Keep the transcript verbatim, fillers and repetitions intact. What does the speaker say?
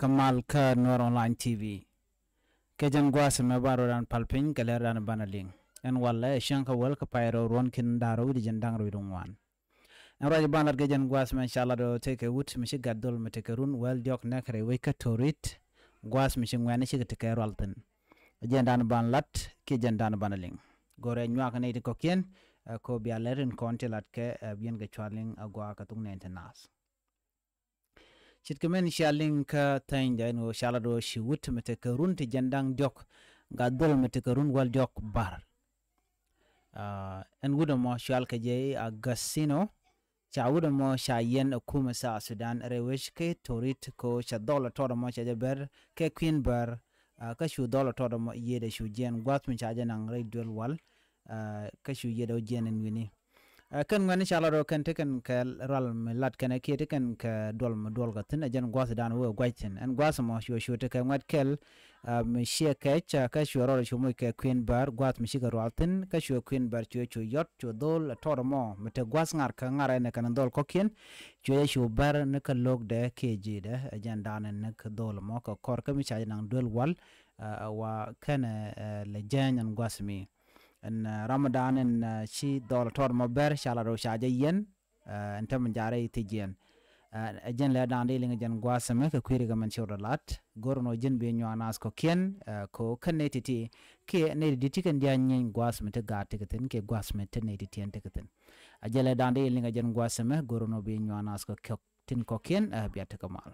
Mal kä Nuɛr Online T V. Kɛ jɛn gua̱a̱th ɛmɛ banɛ rɔɔdan pal piny kɛ lɛr dan banɛ liŋ. Ɛn walɛ ɛ cäŋ kä wäl kä pay rɛw ruɔ̱n ki̱n da̱ŋ rɛw wi̱cdɛ jiɛn da̱ŋ rɛw wi̱cdɛ ŋuan. Ɛn ruac banɛ lat kɛ jɛn gua̱a̱th ɛmɛ, in ca lat ɔ, tekɛ wut mi ci gat dhol mi tekɛ run wäl diɔ̱k nɛɛkɛ rɛy wec kä Torit. Gua̱a̱th mi ci ŋuɛ̈tni cikɛ tekɛ rual thi̱n. Ɛ jɛn dan banɛ lat kiɛ jɛn dan banɛ liŋ. Go̱rɛ nyuak nɛy ti kɔ̱kiɛn, ɛ, kɛ ɣöö bia lɛr in kɔn ti lat kɛ, ɛ, biɛn kɛ cua liŋ agɔaa kɛ thok nɛɛni ti naath. Ce̱tkɛ min cia liŋ kä thɛnyda ɛn ɣöö ca lat ɣöö ci wut mi tekɛ run ti jiɛn da̱ŋ diɔ̱k, gat dhol mi tekɛ run wäl diɔ̱k bär. Aa, ɛn wut ɛmɔ cɔalkɛ jɛ i̱ Agostino. Ca wut ɛmɔ ca yiɛn ɛ kumɛ South Sudan rɛy wec kä Torit, kɛ ɣöö cɛ dhɔl ɛ tɔt ɛmɔ cɛ jɛ bär kɛ kui̱n bär. Aa, kä cu dhɔl ɛ tɔt ɛmɔ yiëëdɛ cu jiɛn gua̱th mi ca jɛ naŋ rɛy duel wal. Aa, kä cu yiëëdɛ wä jiɛn ɛn wi̱ni. Ɛ, kɛn ŋuɛ̈tni ca lat ɔ, kɛn te kɛn kɛ rual mi lat kɛnɛ kiɛ te kɛn kɛ duɔl mi duɔl kɛ thi̱n, ɛ jɛn gua̱thdan wä ɛ gua̱c thi̱n. Ɛn gua̱th ɛmɔ cuɛ cu tekɛ ŋuɛ̈t kɛl, ɛ, mi ciɛ kɛc, ɛ, kä cuɛ rɔɔdɛ cu moc kɛ kui̱n bär gua̱th mi cikɛ rual thi̱n, kä cuɛ kui̱n bär cuɛ cu yɔt, cu dhol ɛ tɔt ɛmɔ mi te gua̱th ŋa̱r kä ŋa̱r ɛn ɛ kɛn dhol kɔ̱kiɛn. Cuɛ cu bär ni kä lo̱kdɛ kiɛ ji̱dɛ, ɛ jɛn dan ɛn ni kä dhol ɛmɔ kɛ kɔr kä mi ca jɛ naŋ duel wal, ɛ, wa kɛnɛ, ɛ, lɛ jɛny ɛn gua̱th mi. Ɛn, ɛ, ram dan ɛn, ɛ, ci dhɔl tɔt mɔ bär ca lat ɔ ca jɛ yiɛn, ɛ, ɛn tämɛ jaarɛ i̱ thiec jiɛn. Ɛ, ɛ jɛn lɛ dan di liŋ jɛn gua̱a̱th ɛmɛ kɛ kui̱ ri kɛ mɛn ci rɔ lat. Go̱r nɔ ji̱n bi nyuak naath kɔ̱kiɛn, ɛ, kɛ ɣöö kɛn nɛy ti̱ti̱ kiɛ nɛy ti di̱t ti kɛn dia̱a̱ nyieeny gua̱a̱th mi ti gaat ti kɛ thi̱n kiɛ gua̱a̱th mi ti nɛy ti̱ti̱ ɛn ti kɛ thi̱n. Ɛ jɛn lɛ dan di liŋ jɛn gua̱a̱th ɛmɛ, go̱r nɔ bi nyuak naath kɔ̱kiɛn tin kɔ̱kiɛn, ɛ, bia tekɛ mal.